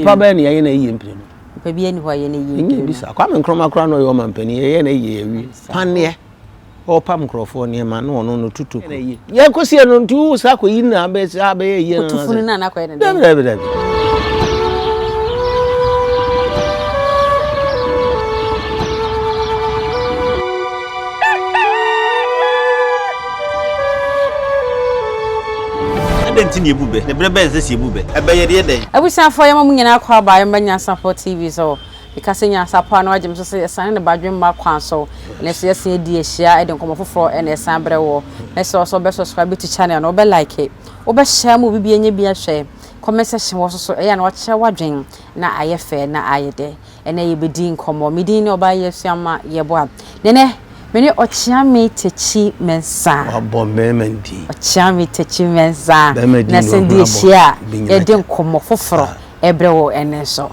Nipa bɛyɛ ne yɛyɛ na ɛyɛ mprenu. Nipa bi ani hɔ a yɛ na ɛyɛ mprenu. Ɛnyɛ bisa. Kwame Nkrumah koraa na ɔyɛ ɔmampanin yɛyɛ na ɛyɛ awie. Paneɛ ɔpam nkurɔfoɔ nneɛma na ɔno no tutu kuro. Yɛkɔsie no nti wo saa kɔyi na abɛyɛ yie no. Kɔtu funu no na akɔyɛ ne dɛn? Dabi dabi dabi. Adɛn nti na yɛbu bɛ, na berɛ bɛn na ɛsɛ sɛ yɛbu bɛ? Ɛbɛ yɛ deɛ dɛn? Abusuafoɔ yɛma mo nyinaa kɔ aba yɛmba Nyansapɔ TV so. Meka sɛ Nyansapɔ a na wagye me so sɛ yɛsane ne badwemma kwan so na nso yɛsan adi ahyia de nkɔmmɔ foforɔ na ɛsan brɛ woɔ. Mɛsrɛ wo sɛ wobɛ subscribe to channel no, wobɛ like, wobɛ share ma obi bi anya bi ahwɛ. Comment section hɔ nso so ɛyɛ a na wakyerɛ w'adwen na ayɛ fɛ na ayɛ dɛ. Ɛnnɛ yɛbɛdi nkɔmmɔ. Me din ne Ɔbaa Yɛsuama Yeboah. Na ɛnnɛ, me ne Ɔkyeame Takyi Mensah. Wabɔ mmarima din. Ɔkyeame Takyi Mensah. Bɛrima din Na na sɛ ɔhunu abɔ ahyia a, bi nyina yɛde kyɛ. nkɔmmɔ foforɔ ɛbrɛ wɔ ɛnnɛ nso.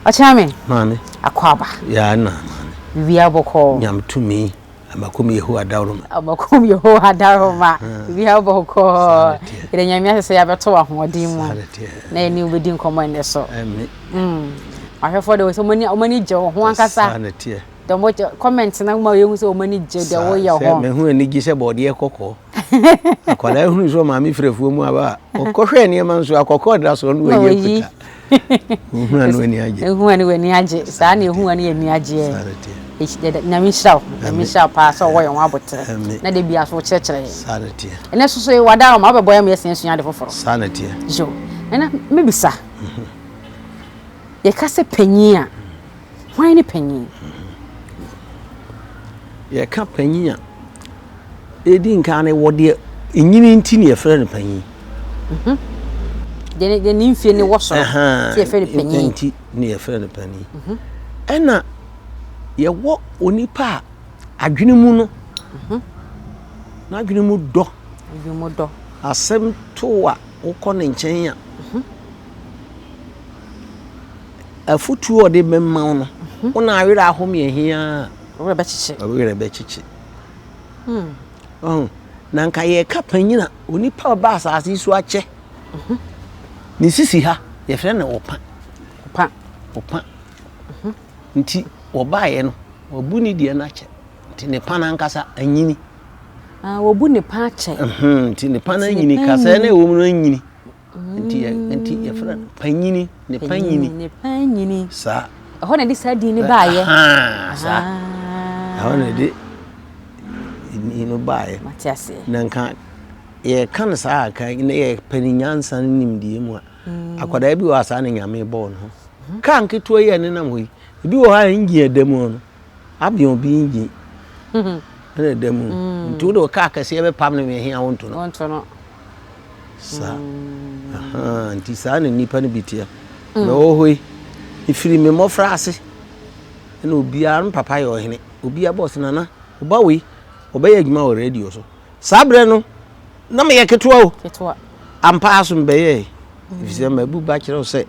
Ɔkyeame. Maame. Akwaaba. Yaa na maame. Biribiara bɔkɔɔ. Nyame tumi. Amakom Yehowa dawroma. Amakom Yehowa dawroma. Biribiara bɔkɔɔ. Yɛda Nyame ase sɛ yɛabɛto wɔ ahoɔden mu. Na yɛne wo bɛdi nkɔmmɔ ɛnnɛ so. Amen. Ahwɛfoɔ de sɛ wɔn ani gye wo ho ankasa. Saa na ɛteɛ. Deɛ wɔn comment na ma yɛhu sɛ wɔn ani gye deɛ woyɛ ho. Sɛ mehu anigye sɛ bɔɔdeɛ kɔkɔɔ. Akwadaa hunu sɛ maame firi afuo mu aba a, ɔkɔhwɛ nneɛma nso akɔkɔɔ da so no wayi akuta. Ehu a na w'ani agye. Ehu a na w'ani agye. Saa na ehu a na yɛn ani agyeɛ. Saa na ɛteɛ. Nyame nhyira wo. Nyame nhyira wo paa sɛ ɔwɔ yɛn ho aboterɛ. Na da biara so wokyerɛkyerɛ yɛn. Saa na ɛteɛ. Ɛnɛ nso so wada ma wobɛbɔ yɛn ma yɛasan asua ade foforɔ. Saa na ɛteɛ. Yo. Nana mebisa. Yɛka sɛ panyin a, hwan ne panyin? Yɛka panyin a, edi nkan no wɔ deɛ nyini nti na yɛfrɛ no panyin. Mhm. Deɛ deɛ ne mfie ne wɔ soro nti yɛfrɛ no panyin. Nti na yɛfrɛ no panyin. Mhm. Ɛna yɛwɔ onipa a adwene mu no, mhm. n'adwene mu dɔ. Adwene mu dɔ. Asɛm to a wokɔ ne nkyɛn a, afotuo a ɔde bɛma wo no, wo na awerɛ ahom yɛ heaa a, Wo werɛ bɛkyekye. Wo werɛ bɛkyekye. Ɔho, na nka yɛka panyin a, onipa a ɔba asase yi so akyɛ. Ne sisi ha, yɛfrɛ no ɔpa. Ɔpa. Ɔpa. Nti ɔbaeɛ no, wabu ne deɛ no akyɛ. Nti ne pa no ankasa anyini. Ah, wabu ne pa akyɛ. Nti ne pa no anyini, kasɛɛ na ɛwɔ mu no anyini. Nti yɛ nti yɛfrɛ no panyini ne panyini. Ne panyini. Saa. Ɛhɔ na ɛde saa din no baayɛ. Saa. Ɛhɔ na ɛde din no baayɛ. Mate aseɛ. Na nka yɛka no saa aka na yɛpɛ ne nyansa ne nimdeɛ mu a. Mm. Akwadaa bi wɔ asaa ne nyame bɔɔ no ho. Mhm. Kaa nketewa yi a ɛnenam hɔ yi, ebi wɔ hɔ a engine ɛda mu no. Abeɔn bi engine ɛna ɛda mu. Mm. Nti wode kaa kɛseɛ bɛpam no mehia wo nto no. Wo nto no. Saa. Ahaa, nti saa na nnipa no bi teɛ. Mm. Mewɔ hɔ yi, mefiri me mmɔfra ase ɛna obiara, me papa yɛ ɔhene, obiara bɔɔ sɛ nana, ɔba wei, ɔbɛyɛ adwuma wɔ radio so. Saa berɛ no, na meyɛ ketewa o. Ketewa. Ampa ara so mebɛyɛɛ. Efisɛ mabu ba kyerɛ wo sɛ,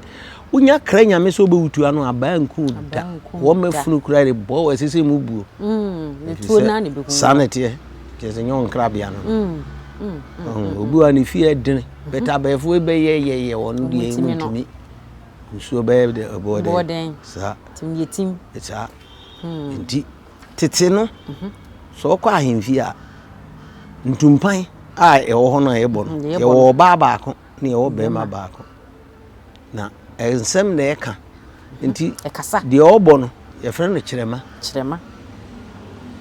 wonya kra nyame sɛ wobɛwutu ano abaa nku da. Wɔma funu kura rebɔ wɔ ɛsɛ sɛ mu buo. Mm, Efisɛ saa na ɛteɛ. Kyerɛ sɛ nyɛ wo nkrabea no. Mm, mm, Obi wɔ ne fie ɛdene. Bɛtɛ abɛɛfoɔ bɛyɛ yɛyɛ wɔn deɛ mu ntumi. Nsuo bɛyɛ dɛ ɛbɔɔ dɛn. Saa. Saa. Nti tete no, sɛ ɔkɔ ahemfie a, ntumpan a ɛwɔ hɔ no a yɛbɔ no, yɛwɔ ɔbaa baako ne yɛwɔ barima baako. Na nsɛm na ɛka. Nti deɛ ɔbɔ no, yɛfrɛ no kyerɛma. Kyerɛma.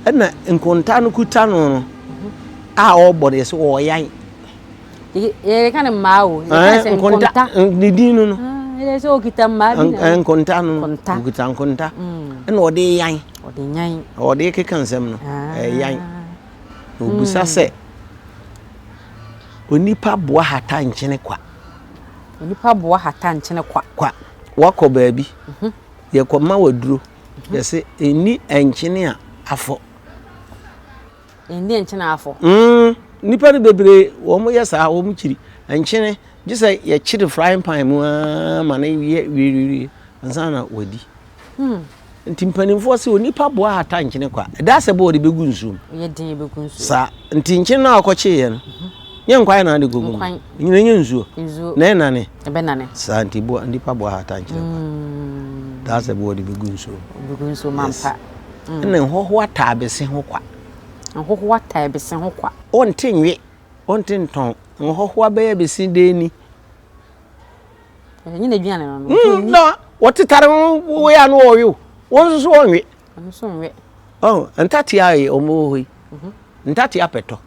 Ɛna nkonta no kuta no no a ɔbɔ no yɛsɛ ɔyan. Yɛka no mmaa o. Yɛka sɛ nkonta. Ne din no no. Yɛ sɛ ɔkita mmaa bi na. Nkonta no. Ɔkita nkonta. Ɛna ɔde yan. Ɔde yan. Ɔde keka nsɛm no. Ɛyan. Na ɔbisa sɛ onipa boa hata nkyene kwa. Onipa boa hata nkyene kwa. Kwa. Wakɔ baabi. Yɛkɔma waduro. Yɛsɛ ɛnni nkyene a afɔ. Ɛnni nkyene afɔ. Mm, nnipa no bebree wɔn yɛ saa wɔn kyiri nkyene gye sɛ yɛkyere frying pan mu ara ma no yɛ wiriwiri ansa na wadi. Hmm. Nti mpanimfoɔ sɛ onipa boa hata nkyene kwa ɛda sɛ bɔ wɔde bɛgu nsuo mu. Yɛ den bɛgu nsuo. Saa nti nkyene no a wɔkɔkyeeɛ no mhm. Nyɛ nkwan na ade kɔgu mu. Nyina nyɛ nsuo. Nsuo. Na ɛnane. Ɛbɛnane. Saa nti boa nipa boa hata nkyerɛ nkwan. Mm. Daa sɛ boɔ de bɛgu nsuo. Bɛgu nsuo ma mpa. Mm. Ɛna nhɔhoa taa bese ho kwa. Nhɔhoa taa bese ho kwa. Ɔnte nwe, ɔnte ntɔn. Nhɔhoa bɛyɛ bese dɛn ni. Ɛnyɛ n'aduane no no. Mm, na wɔtetare ho wɔyɛ ano wɔwe o. Wɔn nso so wɔnwe. Wɔn nso nwe. Oh, ntatea yi wɔn wɔ hɔ yi. Mhm. Ntatea pɛtɔ.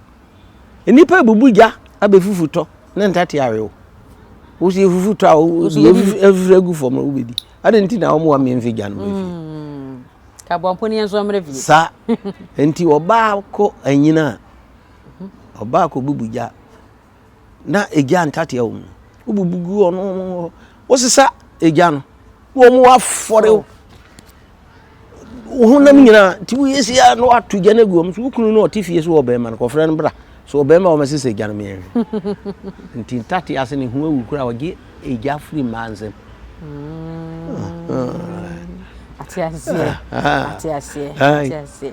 Nnipa ebubu gya abɛfufu tɔ ne ntatea we o. Wosi efufu tɔ a efifiri agu fam na wobɛdi. Ade nti na wɔn wa mmɛmfi gya no mu efie. Mm. Kaboampo ne yɛn nso mmerɛ fie. Saa. Nti ɔbaa kɔ anyina a, mhm. ɔbaa kɔ bubu gya na egya ntatea wɔ mu no, wobubu gu ɔno hɔ, wosesa egya no, na wɔn afɔre wo honam nyinaa nti woyɛ si a na wato gya no agu wɔn so wo kunu no ɔte fie so wɔ bɛrima no kɔfrɛ no bra so ɔbɛrima wɔn sesa egya no mmiɛnhwɛ nti ntatea ase ne ho awu koraa ɔgye egya firi mmaa nsam. Ate aseɛ ate aseɛ ate aseɛ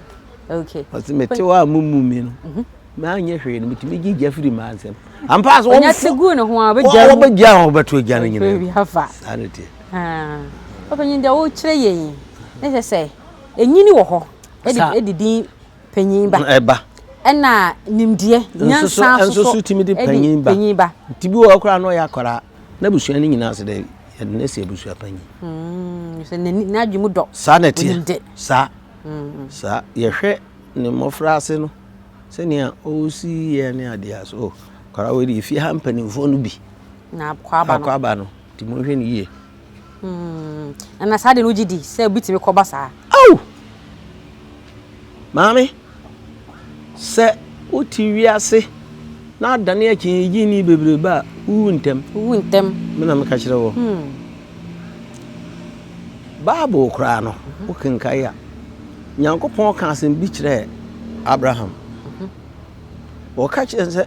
okay. Ɔsɛ mete hɔ a mumu mi no. Mhm. Manyɛ hwee no, metumi gye gya firi mmaa nsam. Ampa so wɔn te gu ne ho a wɔbɛgya mu. Wɔbɛgya ho wɔbɛto agya no nyinaa. Saa na ɛteɛ. Ɔpanyin deɛ wokyerɛ yɛn yi, ne kyerɛ sɛ enyini wɔ hɔ ɛde din panyin ba. Ɛba. Ɛna nimdeɛ nyansa nso so tumi de panyin ba. Panyin ba. Nti bi wɔ hɔ koraa na ɔyɛ akwaraa na abusua no nyinaa sɛ dɛ yɛde no asi abusua panyin. Sɛ n'adwene mu dɔ. Saa na ɛteɛ. Saa. Saa yɛhwɛ ne mmɔfra ase no. Sɛnea ɔresi yɛ ne adeɛ a so oh, akwadaa wei deɛ efie ha mpanimfoɔ no bi na akɔ aba no akɔ aba no nti monhwɛ no yie. Hmm. Na saa de no wogye di sɛ obi tumi kɔba saa? Aw! Maame, sɛ wote wiase na adane akyinnyegye bebrebe a, wowu ntɛm. Wowu ntɛm. Me na meka kyerɛ wɔ. Hmm. Bible koraa no, wokenkan a, Nyankopɔn ka asɛm bi kyerɛɛ Abraham. Ɔka kyerɛ no sɛ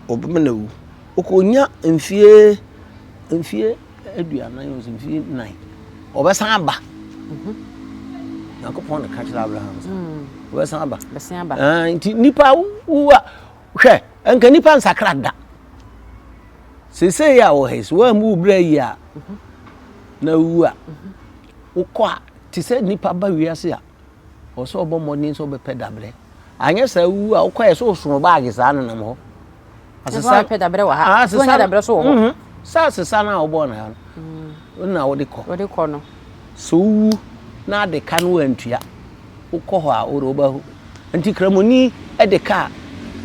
ɔbɛma no awu. Ɔkɔnya mfie mfie 40 mfie 4 ɔbɛsan aba. Nyankopɔn na ka kyerɛ Abraham sɛ ɔbɛsan aba. Nti nipa wu a hwɛ nka nipa nsakra da. Seesei a wɔ ha yi sɛ woammu wo bra yie a na wu a wokɔ a te sɛ nipa ba wiase a ɔwɔ sɛ ɔbɔ mmɔden sɛ ɔbɛpɛ dabrɛ anyɛ saa wu a wokɔ yɛ sɛ wosono baage saa nenam hɔ asesa pɛ dabrɛ wɔ ha asesa wonya dabrɛ so wɔ hɔ mhm. sɛ asesa no a wobɔɔ no ha no mm. na wode kɔ wode kɔ no sɛ wowu na ade ka no wantua wokɔ hɔ a wode wobɛho nti kramoni de ka a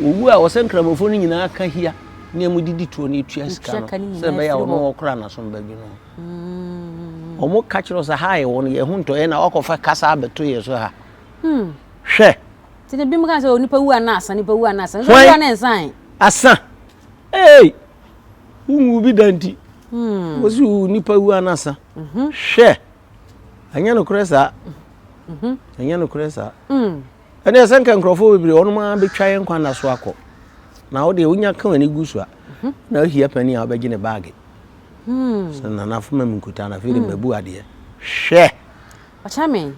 owu a wɔsɛ nkramofoɔ no nyinaa ka hia ne ɛmu didi toɔ no etua sika no sɛ ɛbɛyɛ a ɔno ɔkora n'asom baabi no mm. wɔn ka kyerɛ sɛ ha yɛ wɔn yɛ ho ntɔ yɛ na wakɔfa kasa abɛto yɛ so ha hmm. hwɛ. ti ne bi mu ka sɛ onipa wu ana asa nipa wu ana asa nso wu ana nsan. asa ee wunwu bi da nti hmm. wosi wu nipa wu ana asa mhm. hwɛ ɛnyɛ nokorɛ saa mhm. ɛnyɛ nokorɛ saa. Mm. Ɛnneɛ sɛ nka nkurɔfoɔ bebree wɔnom ara bɛtwa yɛn nkwa nna so akɔ na wo deɛ wonya ka w'ani gu so a mhm. na wohia panin a wobɛgye ne baage hmm. sɛ nana foma mu nkuta na afei de hmm. mabu adeɛ hwɛ ɔkyerɛ me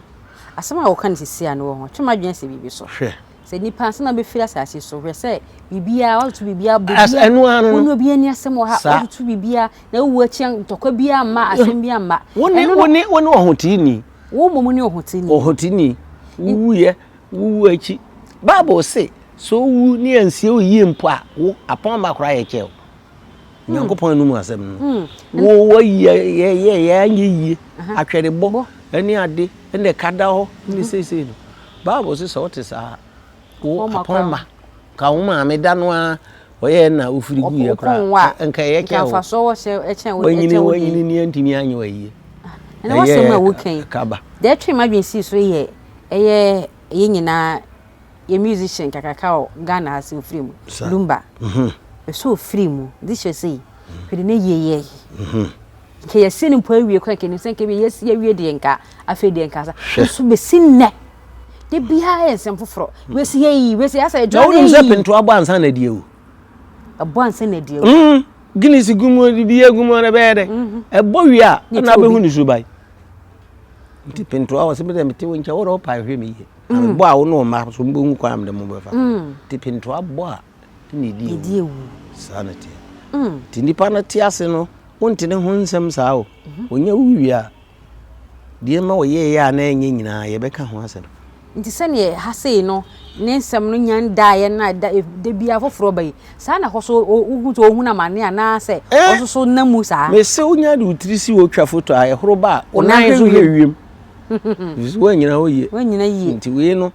asɛm a wɔka no sisi a no wɔ ho twe m'adwene sɛ biribi so hwɛ sɛ nipa ansa na bɛfiri asase so hwɛ sɛ biribiara watoto biribiara ɛno ano no wone obi ani asɛm wɔ ha watoto biribiara na wowu akyi ntɔkwa biara mma asɛm biara mma wone wone wone ɔhoteeni Wo mmom ne ɔhoteni. Ɔhoteni, wowuiɛ, wowu akyi. Bible se, sɛ wowu ne yɛnsie wo yie mpo a, wo, apɔn mma koraa yɛkyɛ wo. Hmm. Nyankopɔn anum asɛm no. Hmm. Wo wayi yɛ yɛ yɛ anyɛ yie, atwɛrebɔ ne ade ne ɛka da hɔ ne mhm. seesei no. Bible se sɛ wote saa wo apɔn mma ka wo maame da no ara ɔyɛ na ofiri gu yɛ koraa nka ɛyɛ kyɛ wo wanyini wanyini ni antumi anyɛ wayie ɛna wasɛm a woka yi kaba deɛ ɛtwe m'adwene sii so yɛ ɛyɛ yɛ nyinaa yɛ musician kakraka wɔ Ghana ha sɛ ofiri mu Lumba mhm. ɛsɛ ofiri mu de hyɛ sɛ yi hwede ne yie yɛ mhm. Nka yɛasi no mpo awie koraa nka nim sɛ nka bi yɛasi awie deɛ nka afei deɛ nka sa nso bɛsi nnɛ de biara yɛ nsɛm foforɔ wɛsi yɛ yi wɛsi asɛ adwuma na wonim sɛ pentoa bɔ ansa na adi awu ɛbɔ ansa na adi awu mm, Guinness gu mu bi agu mu na ɛbɛyɛ dɛ mhm. ɛbɔ wie a ɛna abɛhu ne suban nti pentoa wɔ sɛ mede mete wo nkyɛn wode wopa hwɛ me yie na mebɔ a wo ne wo mma so mbɛhu kwan a mede mo bɛfa mm. nti pentoa bɔ a. na ɛdi awu. Saa na ɛteɛ. Nti nipa no te ase no, wonte ne ho nsɛm saa o. Ɔnya wu wie a, deɛ ma ɔyɛeɛ a na ɛnyɛ nyinaa yɛbɛka ho asɛm. Nti sɛdeɛ ha sei no ne nsɛm no nya ndaeɛ na da da biara foforɔ ba yi, saa na hɔ so wohu sɛ ɔhunu amane anaasɛ ɔso so nam mu saa? Mese wonya de wo tiri si hɔ twa foto a, ɛhoro ba a, wo nan nso hwɛ wiem. Ɛfiri sɛ woannyina hɔ yie. Woannyina yie. Nti wei no,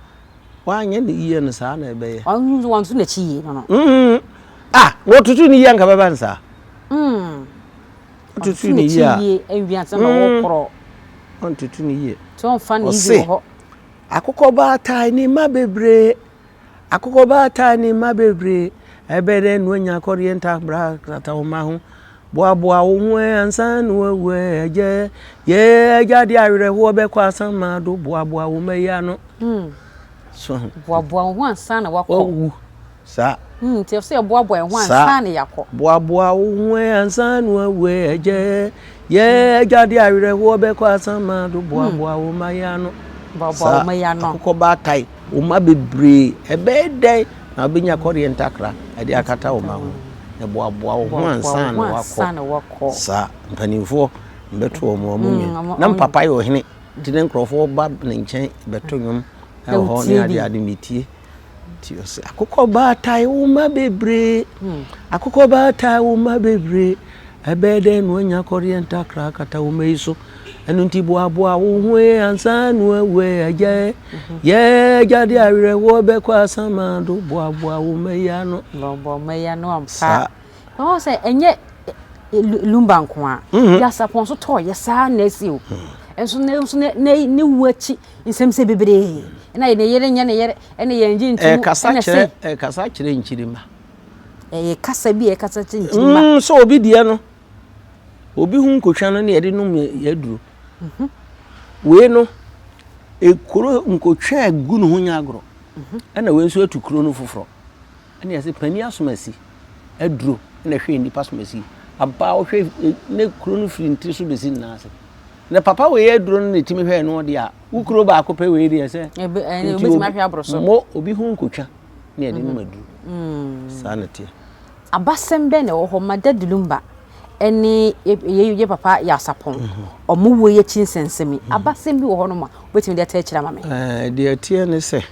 woanyɛ no yie no saa na ɛbɛyɛ. Ɔno nso wanto n'akyi yie no no. Ah, wɔtoto ne yie anka bɛba no saa. Ɔtoto ne yie a. yie awie ansa na wɔkorɔ. Ɔntoto ne yie. Nti ɔmfa ne yie wɔ hɔ. Akokɔ baatan ne mma bebree. Akokɔ baatan ne mma bebree. Ɛbɛyɛ dɛn na woanya akɔdeɛ ntakra kata wo mma ho. Boaboa wo ho ɛ ansa na woawu ɛ agya. Yɛ agya de awerɛhoɔ bɛkɔ asamado. Boaboa wo mma yi ano. So ho. Boaboa wo ho ansa na woakɔ. Woawu. Saa. Hmm, nti ɛsɛ yɛboaboa yɛn ho ansa na yɛakɔ. Boaboa wo ho ɛ ansa na woawu ɛ agya. Yɛ agya de awerɛhoɔ bɛkɔ asamado. Boaboa wo mma yi ano. Boaboa wo mma yi ano. Akokɔ baatae, wo mma bebree. Ɛbɛyɛ dɛn na wobɛnya kɔdeɛ ntakra de akata wo mma ho? Na boaboa wo ho ansa na woakɔ. Saa, mpanimfoɔ mbɛto wɔn wɔn nwi. Na mpapa yɛ ɔhene, nti ne nkurɔfoɔ ba ne nkyɛn bɛto nnwom wɔ hɔ ne adeade metie. Nti ɔse, akokɔ baatae wo mma bebree, akokɔ baatae wo mma bebree, ɛbɛyɛ dɛn na woanya kɔdeɛ ntakra akata wo mma yi so? Ɛno nti boaboa wo ho ee ansa na woawu ee agya ee. Yɛ agya de awerɛhoɔ bɛkɔ asamando, boaboa wo mma yi ano. Boaboa wo mma yi ano ampa. Saa. Ɔhɔ sɛ ɛnyɛ lumba nko a. Yasapɔn nso tɔɔ yɛ saa na asi o. Nso ne nso ne ne wu akyi nsɛm sɛ bebree. Ɛna yɛ ne yere nyɛ ne yere ɛna yɛn gye ntum. Ɛkasa kyerɛ ɛkasa kyerɛ nkyirimma. Ɛyɛ kasa bi a ɛkasa kyerɛ nkyirimma. Sɛ obi deɛ no obi ho nkotwa no na yɛde nom yɛ aduro. Wei no ekuro nkotwa egu ne ho nyɛ agorɔ. Ɛna wei nso atu kuro no foforɔ. Ɛna yɛsɛ panin asomasi aduro ɛna ɛhwɛ nnipa asomasi. Ampa wohwɛ ne kuro no firi ntiri so bɛsi ne nan ase. Na papa wei aduro no na ɛtumi hwɛ no deɛ a wo kuro baako pɛ wei deɛ sɛ nti mo obi ho nkotwa na yɛde nom aduro. Saa na ɛteɛ. Abasɛm bɛn na ɛwɔ hɔ ma Daddy Lumba ne yɛ papa Yaw Sarpong wɔn wuo yi akyi nsɛnsɛm yi? Abasɛm bi wɔ hɔnom a wobɛtumi de ata akyire ama me? Deɛ ɛteɛ ne sɛ,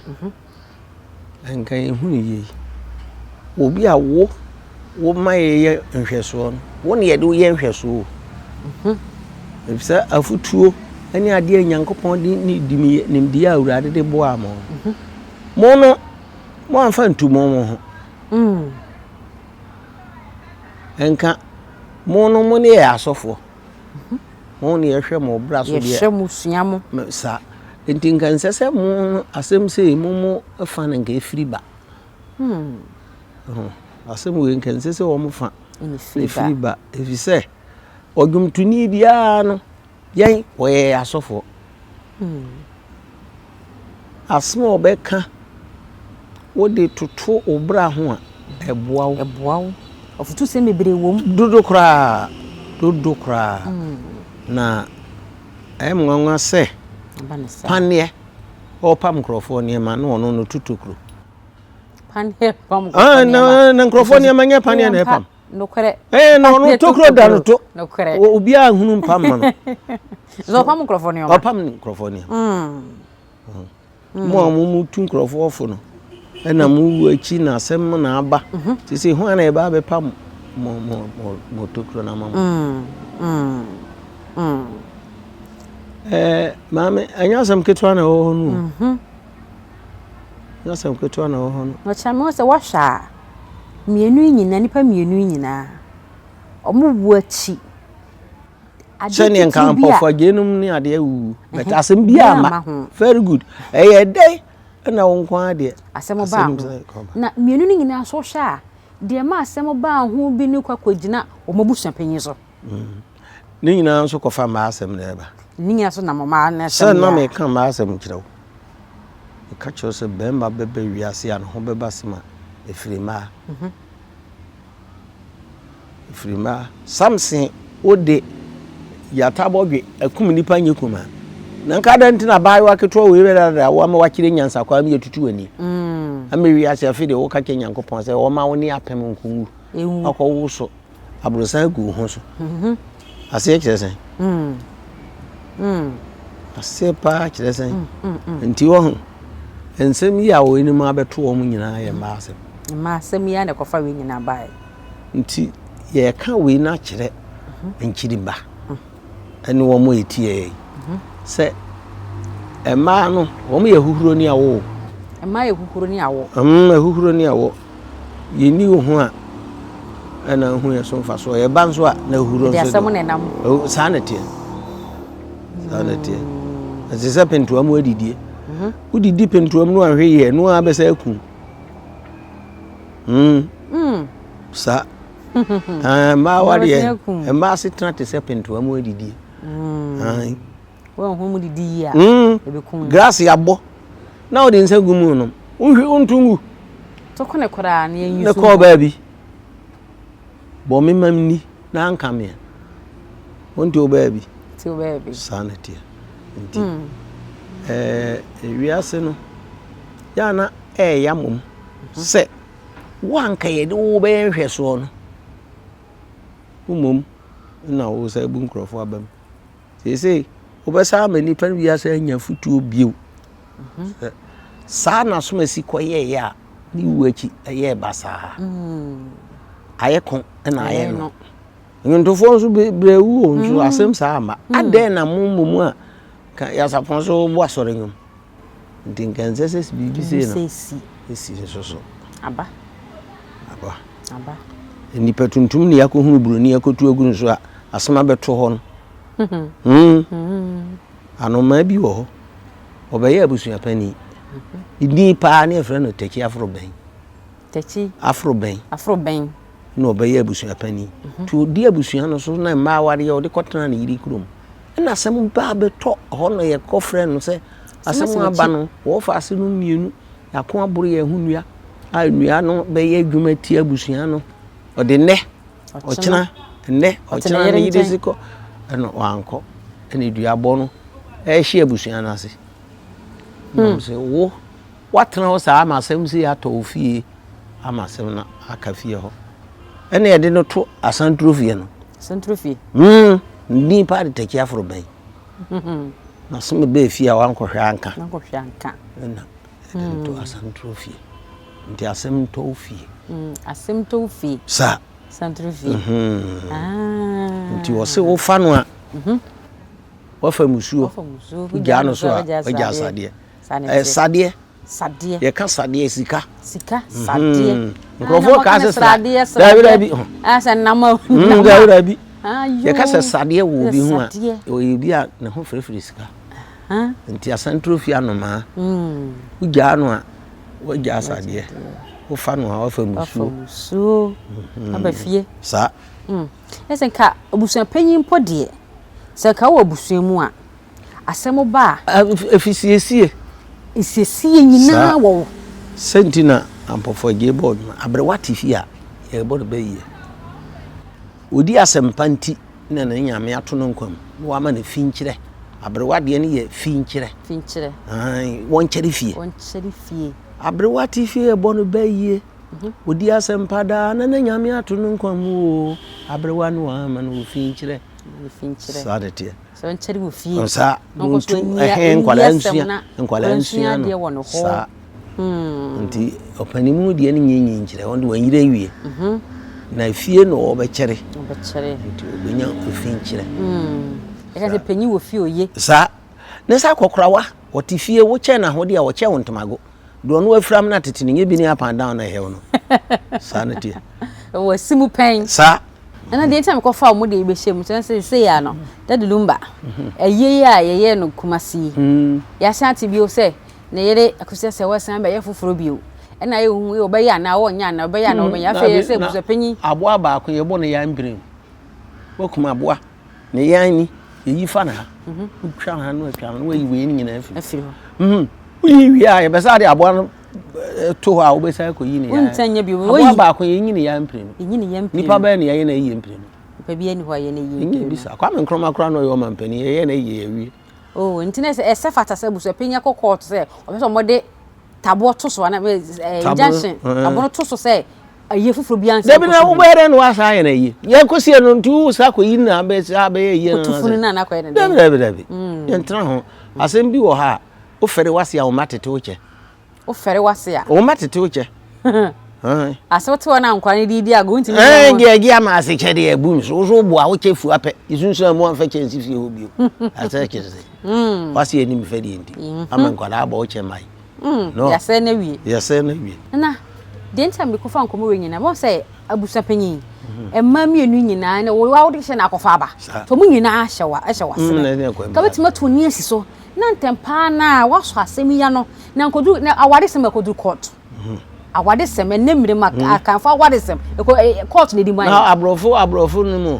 nka yɛhu no yie. Obi a wo woma yɛyɛ nhwɛsoɔ no, wo na yɛde wo yɛ nhwɛsoɔ o. Efisɛ afotuo ne adeɛ a Nyankopɔn de ne nimdeɛ a Awurade de boaa mo no, mo no, moamfa ntu mo mo ho. Nka mo no mo ne yɛ asɔfoɔ. Mo ne yɛhwɛ mo bra so deɛ. Yɛhwɛ mo sua mo. Saa. Nti nka nsɛ sɛ mo no asɛm sei mo mo fa no nka ɛfiri ba. Asɛm wei nka nsɛ sɛ wɔn fa ɛfiri ba. Ɛfiri sɛ ɔdwomtoni biara no Yɛn, wɔyɛ yɛn asɔfoɔ. Asɛm a wɔbɛka wode toto wo bra ho a, ɛboa wo. Ɛboa wo. Afutusɛm bebree wɔ mu. Dodo koraa, dodo koraa. Na ɛyɛ me nwanwa sɛ paneɛ ɔrepam nkurɔfoɔ nneɛma na ɔno no tu tokuro. Paneɛ pam nkurɔfoɔ nneɛma. Na nkurɔfoɔ nneɛma nyɛ paneɛ na ɛpam. Nokorɛ. Ɛɛ na ɔno tokuro da no to. Nokorɛ. Obiara nhunu mpam ma no. So ɔpam nkurɔfoɔ nneɛma. Ɔpam nkurɔfoɔ nneɛma. Mm. Mo a mo mu tu nkurɔfoɔ fo no ɛna mo wu akyi na asɛm na aba. Mhm. Sisi ho ana ɛba abɛpam mo mo mo mo tokuro na ama mo. Mm. Mm. Mm. Ɛɛ maame ɛnyɛ asɛm ketewa na ɛwɔ hɔ no. Mhm. Ɛnyɛ asɛm ketewa na ɛwɔ hɔ no. Ɔkyerɛ me sɛ wahwɛ a. Mmienu yi nyinaa, nnipa mmienu yi nyinaa, wɔn wu akyi, ade Sɛdeɛ nka titiriw bi a. mpɔfoɔ agyenom ne adeɛ awuwu but asɛm bi Biara amma amma ho. very good ɛyɛ dɛn ɛna wo nko ara deɛ Asɛm baa asɛm ho. sɛ kɔba. Na mmienu no nyinaa nso wohwɛ a, deɛ ɛma asɛm baa ho bi no kɔ akɔgyina wɔn abusuapanyin so. Ne nyinaa nso kɔfa mmaa asɛm na ɛba. Ne nyinaa nso nam mmaa no asɛm Sɛ na yɛ a. meka mmaa asɛm kyerɛ wo. Meka kyerɛ wo sɛ barima bɛba wiase a ne ho bɛba asɛm a, ɛfiri mmaa. Ɛfiri mmaa. Samson wode gyata bɔdwe akum nnipa nyɛ kumaa. Na nka adɛn nti na abaayewa ketewa wei bɛdaadaa wo ama wakyerɛ nyansa kwaa mi atutu w'ani. Ama wiase afei deɛ woka kyerɛ Nyankopɔn sɛ ɔma wo ne apem nko nwu. Akɔ wo so aborosan agu wo ho so. Mhm. Aseɛ kyerɛ sɛn? Mm. Mm. Aseɛ paa kyerɛ sɛn? Mm, mm, Nti wɔ ho nsɛm yi a wɔn abɛto wɔn nyinaa yɛ mmaa asɛm. Mmaa asɛm yi a na ɛkɔfa wei nyinaa baeɛ. Nti yɛka wei no akyerɛ mhm. nkyirimba. ne wɔn a ɛtie yɛn sɛ mmaa no wɔn yɛ ahuhuro ne awo. Mmaa yɛ ahuhuro ne awo. Mm, ahuhuro ne awo. Yɛnni wo ho a ɛna hu yɛ so mfasoɔ. Yɛba nso a na ahuhuro nso. Asɛm na ɛnam. Saa na ɛteɛ. Saa na ɛteɛ. Ɛte sɛ pentoa mu adidie. Mhm. Wodidi pentoa mu no anhwɛ yie ɛno ara bɛsɛ aku. Mm. Mm. Saa. Mmaa awadeɛ, mmaa asetena te sɛ pentoa mu adidie. Mm. Wɔn mu didi yie a, mm. ebekum. Grass yabɔ na wɔde nsa gu mu nom. Wohwi wonto ngu. Toko ne koraa ne yɛn Ne kɔɔ baabi. Bɔ me mam ni na anka meɛ. Wonte wo baabi. Te wo baabi. Saa na teɛ. Nti mm. ɛɛ wiase no yɛ ana ɛɛya mom sɛ Wo a anka yɛde wo bɛyɛ nhwɛsoɔ no, wo mmom na wosan bu nkurɔfoɔ aba mu. Seesei wobɛsan ama nnipa no bi asan anya afotuo bio. Mhm. Sɛ saa na asomasi kɔyɛeɛ a ne wu akyi ɛyɛɛ basaa. Mm. Ayɛ ko na ayɛ no. Nnwontofoɔ nso bebree wu wɔ nso mm. asɛm saa ama. Mm. Adɛn na mo mmom a ka yasapɔn so bɔ asɔre nnwom. Nti nka ɛnsɛ sɛ biribi sei no si nso so. Aba. Aba. Aba. Nnipa tuntum ne yɛakɔhunu buroni akɔtu agu no so a asɛm abɛto hɔ no. Hmm. Hmm. Anomaa bi wɔ hɔ. Ɔbɛyɛ abusuapanin. Ne din paa ne yɛfrɛ no Takyi Aforobɛn. Takyi. Aforobɛn. Aforobɛn. Na ɔbɛyɛ abusuapanin. Mhm. Nti ɔdi abusua no so na mmaa awareɛ ɔde kɔtena ne yere kurom. Ɛna asɛm ba bɛtɔ hɔ na yɛkɔfrɛ no sɛ asɛm aba no wɔfa ase no mmienu yɛako aboro yɛn ho nnua a nnua no bɛyɛ adwuma tia abusua no ɔde nnɛ ɔkyena nnɛ ɔkyena ne yere si kɔ ɛna wankɔ ɛna duabɔ no ɛhye abusua no ase. Na sɛ wo Woatena hɔ saa ama asɛm sei atɔ wo fie ama asɛm no aka fie hɔ. Ɛna yɛde no to asanturo fie no. Asanturo fie? Mm, din paa de takyi aforo bɛn. Na asɛm bɛɛ fie a wankɔhwɛ anka. Wankɔhwɛ anka. Ɛna yɛde no to hmm. asanturo fie. Nti asɛm ntɔ wo fie. Mm, asɛm ntɔ wo fie. Saa. Asanturo fie. Mm-hmm. Ah. Nti wɔse wofa no a. Mhm. Wafa musuo. Wogyaa no so a, wagya asadeɛ. Ɛyɛ sadeɛ. Sadeɛ. Yɛka sadeɛ sika. Sika mhm. sadeɛ. Nkurɔfoɔ kaa sɛ sradeɛ. Daabi daabi. Sɛ nam mm, daabi daabi. Yɛka sɛ sadeɛ wɔ obi ho a ɔyɛ obi a ne ho firifiri sika. Nti asanturo fi anomaa. Mm. Wogyaa no a wagyaa sadeɛ. Wofa no a wafa musuo. Wafa musuo. Mhm. Aba fie. Saa. Mm. Ɛsɛ nka abusuapanyin mpo deɛ sɛ nka wɔ abusua mu a asɛm ba a. Ɛfisiesie. Nsiesie nyinaa wɔ wo. Sɛ nti na Ampɔfoɔ Agyei bɔɔ dwuma. Aberewa te fie a, yɛrebɔ no bayie. Ɔdi asɛmpa nti na ne Nyame ato no nkwa mu na wama no finkyerɛ. Aberewa deɛ no yɛ finkyerɛ. Finkyerɛ. Ae, wɔnkyɛre fie. Wɔnkyɛre fie. Aberewa te fie yɛbɔ no bayie. Ɔdi asɛmpa daa na ne Nyame ato no nkwa mu o. Aberewa no wama no finkyerɛ. Finkyerɛ. Saa de teɛ. Sɛ ɔnkyɛre wɔ fie. Saa Na ɔnkɔ so ntu nni ɛhɛn nni nkwadaa asɛm nsua na nkwadaa nsua nsua adeɛ no wɔ ne hɔ. saa nti ɔpanimu deɛ no nyɛ nyinkyerɛ wɔn de wɔn yere awie na efie na ɔbɛkyɛre Ɔbɛkyɛre. nti ɔbɛnya ofi nkyerɛ Ɛka sɛ panyin wɔ fie oye. saa ne sa akɔkorawa ɔte fie wokyɛ n'ahodeɛ a ɔkyɛ wo ntomago deɛ ɔno afiram no atete no nyɛ bi ne up and down na ɛhɛw no saa na teɛ Wɔ si mu pɛn. saa Ɛna deɛ nti a mekɔfa wɔn deɛ bɛhyɛ mu sɛ seesei a no Daddy Lumba ayie yi a yɛyɛɛ no Kumasi yi yɛasan ate bio sɛ ne yere Akosua sɛ wasan bɛyɛ foforɔ bio ɛna ayɛ hu ɔbɛyɛ anaa ɔnyɛ anaa ɔbɛyɛ anaa ɔbɛnyɛ afei yɛ sɛ abusuapanyin aboa baako yɛbɔ no yan mprenu wakum aboa ne yan ni yɛyi fa no ha wotwa ha no atwa no wayi wei no nyinaa afiri hɔ woyi wie a yɛbɛsa de aboa no to hɔ a wobɛsan akɔyi ne yan aboa baako yɛnyi ne yan mprenu nipa bɛyɛ ne yɛyɛ na ɛyɛ mprenu nipa bi ani hɔ a yɛ na ɛyɛ mprenu bisa Kwame Nkrumah koraa na ɔyɛ ɔmampanin yɛyɛ na ɛyɛ yɛwie oh nti na ɛsɛ fata sɛ abusuapanyin akɔ kɔɔto sɛ ɔpɛ sɛ ɔmɔde Taboɔ to so ana injunction taboɔ no to so sɛ ayie foforɔ bi ansa. Dabi na wobɛyɛ dɛn na wasa ayɛ no ayie yɛkɔsie no nti wo sa kɔyi na abɛyɛ ayie no funu no anakɔyɛ no dabi dabi dabi mm. yɛntena ho asɛm bi wɔ ha a wofɛre wase a wo mma tete wo kyɛ wofɛre wase a wo mma tete wo kyɛ ase wote hɔ na nkwa no de di ago ntumi ɛɛ deɛ gye ama ase kyɛ deɛ abu nso wo so woboa wo kyɛ fua pɛ yɛsunsun mu amfa kyɛ nsi fie hɔ bio asɛ kyɛ sɛ mm. wase anim fɛ deɛ nti mm-hmm. ama nkwadaa abɔ wo kyɛ mae mm, no yɛasɛ no awie yɛasɛ no awie na deɛ nti a mekɔfa nkɔmmɔ wei nyinaa bɛhu sɛ abusua panyin mhm. mmaa mmienu nyinaa ne wo wode hyɛ no akɔfa aba nti ɔmo nyinaa hyɛ wa hyɛ wasene mm, ka bɛtumi ato ni asi so na ntɛm paa na wasɔ asɛm yi ano na nkɔduru na awaresɛm akɔduru court mhm. Awadesɛm, ɛnnɛ mmere mu Akanfo awadesɛm, ɛkɔ court na edi mu ayɛ. Na aborɔfo aborɔfo no mu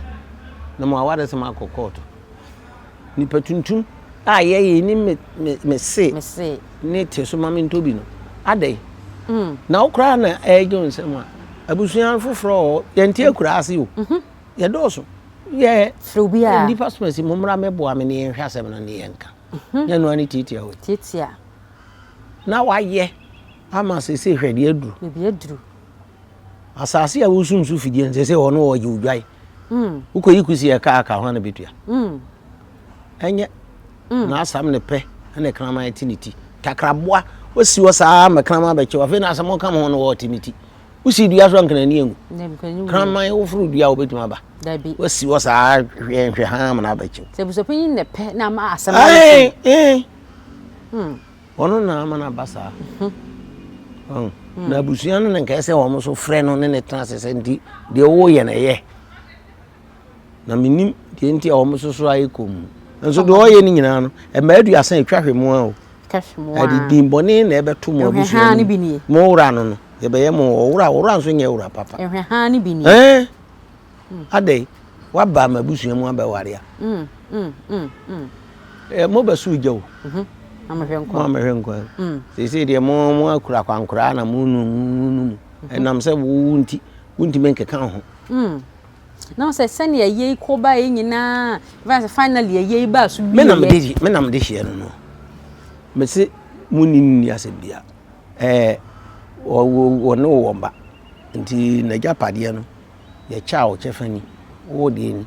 na mo awadesɛm akɔ court. Nipa tuntum a yɛyɛ ni me me me se ne te so ma me ntɔ bi no adɛn? Mm. Na wo koraa na ɛregye wo nsɛm a abusua foforɔ wɔ yɛnte akura ase o. Mhm. Yɛdɔɔso. Yɛ nnipa so asi mo mmra mɛboa me ne yɛnhwɛ asɛm no ne yɛnka. Mhm. Nyɛ noa ne tiatia o. Tiatia. Na wayɛ ama seesei hwɛ deɛ aduru. Baabi aduru. Asase a wosum so fidie no seesei hɔ no wɔgye wo dwae. Mm. Wokɔyi kusi ɛka aka ho na bɛtua. Mm. Ɛnyɛ. Mm. Na asam ne pɛ ɛna kraman te ne ti. Takraboa wosi hɔ saa ma kraman bɛkyɛw afei na asɛm ɔka ho no wɔte ne ti. Wosi dua so anka n'ani anwu. Kraman woforo dua a wobɛtumi aba. Wosi hɔ saa hwɛ nhwɛ haa ma no abɛkyɛw. Sɛ abusuapanyin na pɛ na ama asɛm ayɛ. Ɛɛ. Hmm. Ɔno na ama no aba saa. Hmm. Na abusua no na nkae sɛ wɔn nso frɛ no ne ne tena ase sɛ nti deɛ wɔyɛ no ɛyɛ. Na menim deɛ nti a wɔn nso so ayɛ komm. Nso deɛ ɔyɛ no nyinaa no, mmaa aduasa atwa hwe mu a o. Ɛde din bɔne na ɛbɛto mo abusua no mu. Mo wura no no, yɛbɛyɛ mo ɔwura, ɔwura nso nyɛ wura papa. Ɛɛ. Adɛn, woaba m'abusua mu abɛware a? Eh, mobɛso gya o. Mhm. Mo amɛhwɛ nkwa. Seesei deɛ mo mo akura kwankoraa na mo nu mo nu mu. Mhm. Ɛnam sɛ wo nti wontumi nkeka ho. Mm. Na sɛ sɛnea yei kɔ ba yi nyinaa, finally yei ba so wie. Me na mede me na mede hyeɛ no no. Mese mo ni ni asɛm bia. Eh, wɔ ne wɔ mba. Nti n'agyapadeɛ no yɛkyɛ a wo kyɛfa ni, wo deɛ ni.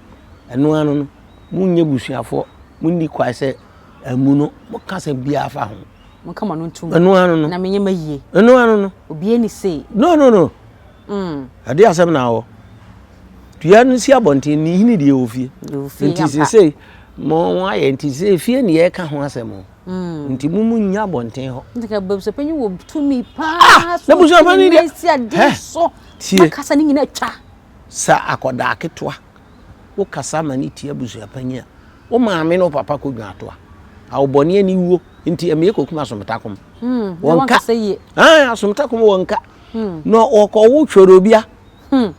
Ɛno ano no, monyɛ busuafoɔ, monni kwae sɛ amu no, moka sɛ biara fa ho. Monka mo ano ntom. Ɛno ano no. Na menyɛ ma yie. Ɛno ano no. Obiara ni sei. No, no, no. Mm. Ɛde asɛm na awɔ. Dua no si abɔnten, ne hini deɛ wɔ fie. Nti sesei, mo ayɛ nti sɛ fie ne yɛka ho asɛm o. Mm. Nti mo mu nya abɔnten hɔ. Nti ka busuapanyin wɔ tumi paa. Ah, na busuapanyin deɛ. Si ade so. Tie. Makasa ne nyinaa twa. Sɛ akɔdaa ketewa, wo kasa ma ne tie abusuapanyin a, wo maame ne wo papa kɔ dwa atoa. Awobɔne ani wuo nti ɛmɛ kɔkum asomtakom. Hmm, wɔn ka. Ah, asomtakom wɔn ka. Hmm. Na ɔkɔwo twerobia. Hmm.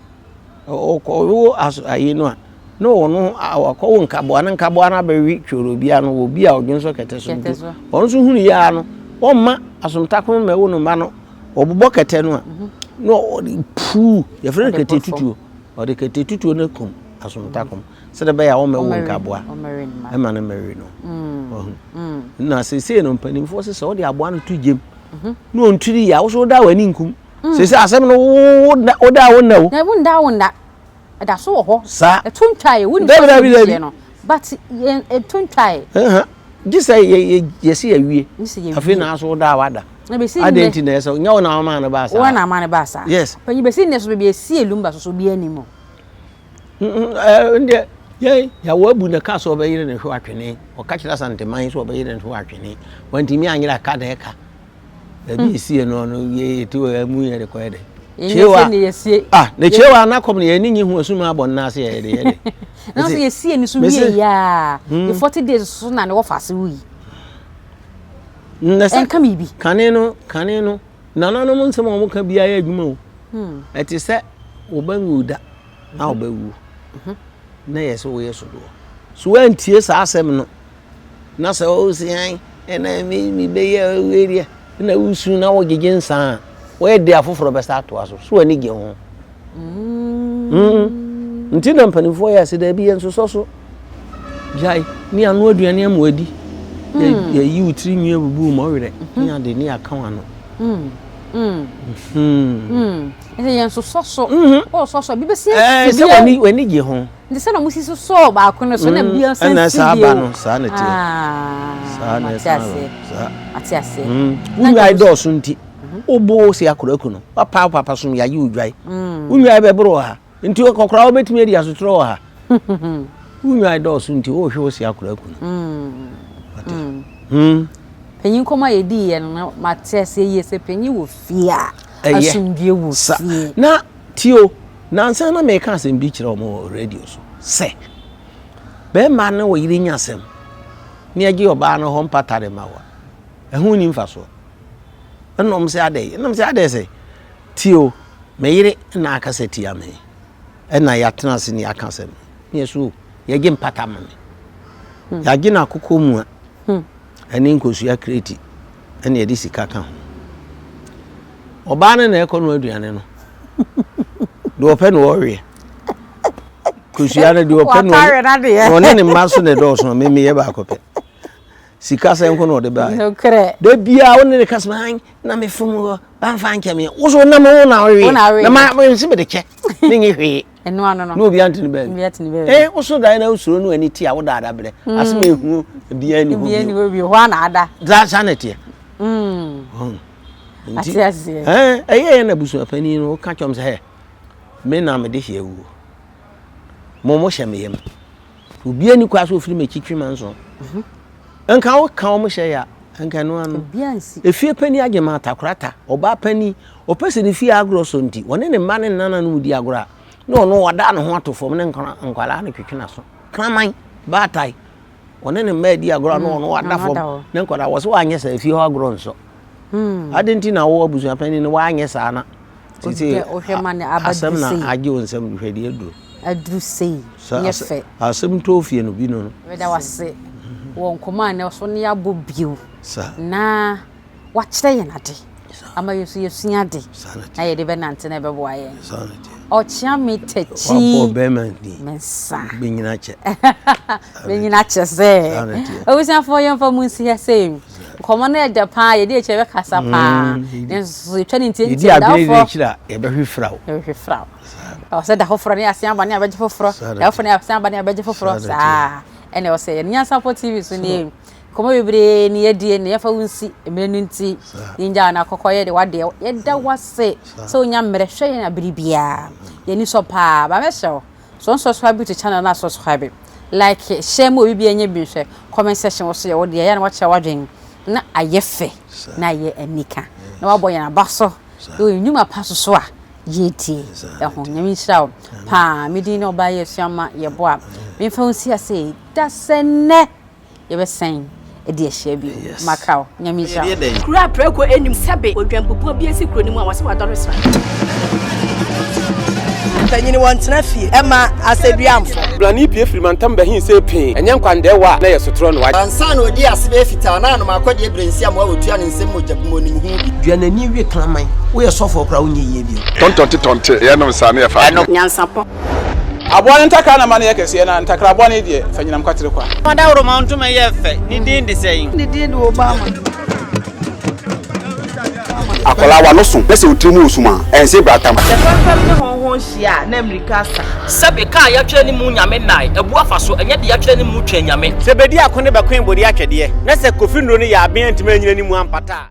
Ɔkɔwo aso ayi no a, na ɔno ɔkɔwo nkaboa na nkaboa no abɛwe twerobia no wɔ bi a ɔdwonsɔ kɛtɛ so nti ɔno nso hunu yɛ ara no ɔmma asomtakom mɛwo no mma no ɔbobɔ kɛtɛ no a mhm. na ɔde puu yɛfrɛ no kɛtɛ tutuo ɔde kɛtɛ tutuo no kum asomtakom sɛdeɛ ɛbɛyɛ a ɔmmɛwo nkaboa ɛma no mmɛwe no mm. ɔho mm. na seesei no mpanimfoɔ sɛ sɛ ɔde aboa no to gyam mhm. na ɔntiri yɛ a wo so woda w'ani nkum mm. seesei asɛm no woda wo nna o wonda wo nna ɛda so wɔ hɔ saa ɛto ntwaeɛ wonim sɛ sɛ no but ɛto ntwaeɛ gye sɛ yɛsi yɛwie afei na aso woda a wada adɛn nti na ɛsɛ nyɛ wo na wama no baa saa wo na ama no baa saa yes panyin bɛsi nnɛ so baabi esi elumba so so obi anim o ndeɛ yɛn yàwó abu na kaa sɛ ɔbɛyere ne hwɛ atwene ɔka kyerɛ asanteman sɛ ɔbɛyere ne hwɛ atwene wantumi anyere aka na ɛka baabi mm. esie no no yɛ yɛte wɔ mu yɛ de kɔyɛ dɛ kyewa ah ne kyewa anakɔm no yɛn ni nyi ho asum abɔ nna ase yɛ de yɛ de na sɛ yɛsie ne so wie yɛ a 40 days so na ne wɔfa ase wuyi ɛnka biribi kane no kane no nananom nsɛm a wɔka biara yɛ adwuma o hmm. ɛte sɛ wɔbɛnwu da na wɔbɛwu mhm. na yɛ sɛ woyɛ sodoɔ so woantie saa asɛm no na sɛ wosi an ɛna mebɛyɛ wei deɛ na wosu na wogyegye nsa a woyɛ de afoforɔ bɛsa atoa so so w'ani gye ho mm. Mm. nti na mpanimfoɔ yɛ ase daabi yɛn nsosɔ so gyae ne ano aduane ama wadi hmm. yɛyi wo tiri nwi abubu ma ɔwerɛ ne ade ne aka wano. Ɛsɛ yɛn sosɔ so. Ɔsɔ so bi bɛsi ɛɛ sɛ w'ani w'ani gye ho. Nti sɛ na mo si sosɔ baako no so na bi nso si bio. Ɛna saa aba no saa na ɛteɛ. Saa na ɛsan aba saa. Ate aseɛ. Wo nnwae dɔɔso nti wobo wo se akora no wapa wo papa som yɛagye wo dwae. Wo nnwae bɛboro wɔ ha. Nti kɔkora wobɛtumi adi asotorɔ wɔ ha. Wo nnwae dɔɔso nti wohwe wo se akora ku no. Panyin nkɔmmɔ a yɛdiiɛ no mate aseɛ yie sɛ panyin wɔ fie a asomdwoeɛ wɔ fie. Na tio nansa na meka asɛm bi kyerɛ wɔn wɔ radio so sɛ bɛrima ne ɔyere nya asɛm ne agye ɔbaa no hɔ mpata de ma wo a ɛho nni mfasoɔ. Ɛna wɔn sɛ adɛn? Ɛna wɔn sɛ adɛn sɛ tio me yere na akasa tia me ɛna yɛatena ase ne yɛaka asɛm ne yɛ so yɛgye mpata ma me. Yɛagye no akokɔ mua ɛne nkosua kreti ɛna yɛde sika ka ho. Ɔbaa no na ɛkɔ no aduane no. Deɛ ɔpɛ na ɔrewe. Kosua no deɛ ɔpɛ na ɔne ne mma so na ɛdɔɔso a memeyɛ baako pɛ. Sika sɛ nko na ɔde baeɛ. Da biara wo ne ne kasa an na mefom hɔ bamfa nkyɛ me. Wo so nam wo na ɔrewe. Na ma nse mede kyɛ ne nye hwee. Ɛno ano no. Na obi ante ne baabi. Eh, wo so dan na wosuro no ani ti a woda adabrɛ. Asɛm ehu biara ni hɔ bio. Biara ni hɔ bio. Hɔ ana ada. Saa saa na ɛteɛ. Mm. Nti, ɛyɛ yɛn abusuapanin no woka kyɛm sɛ hɛ me na mede hyɛ awuo. Mo mo hyɛ me yam. Obiara ni kwa so ofiri m'akyi twe manso. Mhm. Nka wo ka wɔn hyɛ ya nka ɛno ano. Efie panin agye ma atakorata ɔbaa panin ɔpɛ sɛ ne fie agorɔ so nti wɔne ne mma ne nananom di agorɔ a na ɔno wada ne ho ato fam ne nkwadaa no twetwe n'aso kraman baatae ɔne ne mma adi agorɔ a na ɔno wada fam ne nkwadaa wɔ sɛ wanyɛ saa efie hɔ agorɔ nsɔ hmm. ade nti na wo abusua panin no wanyɛ saa na sisi asɛm na agye wo nsɛm hwɛ deɛ aduro aduru sei nyɛ fɛ asɛm tɔ fie no bi no no meda wase wɔ nkɔmɔ a na so ne abɔ bio na wakyerɛ yɛn ade ama yɛn nso yɛsua ade na yɛde bɛnante na ɛbɛboa yɛn ɔkyea me takyi mensa bɛnyina kyɛ bɛnyina kyɛ sɛ abusuafoɔ yɛmfa mu nsi ha sei nkɔmmɔ no ɛdɛ paa yɛde akyirɛ bɛkasa paa mm. nanso yɛtwa ne ntiantia da foforɔ yɛbɛhwe fraw yɛbɛhwe fraw ɛwɔ sɛ da foforɔ ne yɛasen aba ne abɛgye foforɔ da foforɔ ne yɛasen aba ne abɛgye foforɔ saa ɛna ɛwɔ sɛ yɛn nyansapɔ tv so nie Nkɔmmɔ bebree ne yɛadie na yɛmfa wo nsi mmerɛ no nti yɛngyaa no akɔkɔ yɛde wadeɛ yɛda wo ase sɛ wonya mmerɛ hwɛ yɛn abere biara yɛn ani sɔ paa ba mɛsrɛ wo so unsubscribe to channel na subscribe like share ma obi biara nya bi nhwɛ comment section wɔ so yɛ wo deɛ yɛ na wakyerɛ w'adwene na ayɛ fɛ na ayɛ anika na wabɔ yɛn aba so yɛ nnwuma pa so so a yɛdie ɛho nyame nhyira wo paa medin ne ɔbaa yɛ asua ma yɛboa memfa wo nsi ase da sɛ nnɛ Yɛbɛsan de ahyia bio. Makra wo. Nyame nhyira wo. Kuro a prako nnim sɛbe odwanpupuo bi asi kuro no mu a wɔse wadɔre sra. Mpanyini wɔntena fie ɛma asɛduamfo. Blani pue firi mantam bɛhe see pee, ɛnyɛ nkwandɛɛwa a na ɛyɛ sotorɔ na wagye. Ansa na ɔdii ase bɛyɛ fitaa na anom akɔdeɛ berɛ nsi amoa wɔtua ne nsam mogya gu mu ɔnim ho bi. Dua n'ani we kraman. Woyɛ sɔfoɔ koraa wonyɛ yie bio. Tɔntɔnte tɔnte yɛnom saa ne yɛfa adwene. Nyansapɔ. Aboa no ntakra na ma no yɛ kɛseɛ, na ntakra bɔne deɛ, fa nyinam kwatere kwa. Ɔdawuroma ntoma yɛ fɛ, ne din de sɛn? Ne din de Obama. Akwadaa w'ano so na sɛ wo tiri mu wɔ sum a, ɛnse bratam. Sɛ fɛmfɛm ne hɔnhɔn hyia a, na mmirika asa. Sɛbe kaa yɛatwerɛ ne mu nyame nnae, abu afa so, ɛnyɛ de yɛatwerɛ ne mu twɛn nyame. Sɛ bedi ako ne bɛkoe bode atwɛdeɛ, na sɛ Kofi nnuro no yɛ aben antumi anyina ne mu ampata a.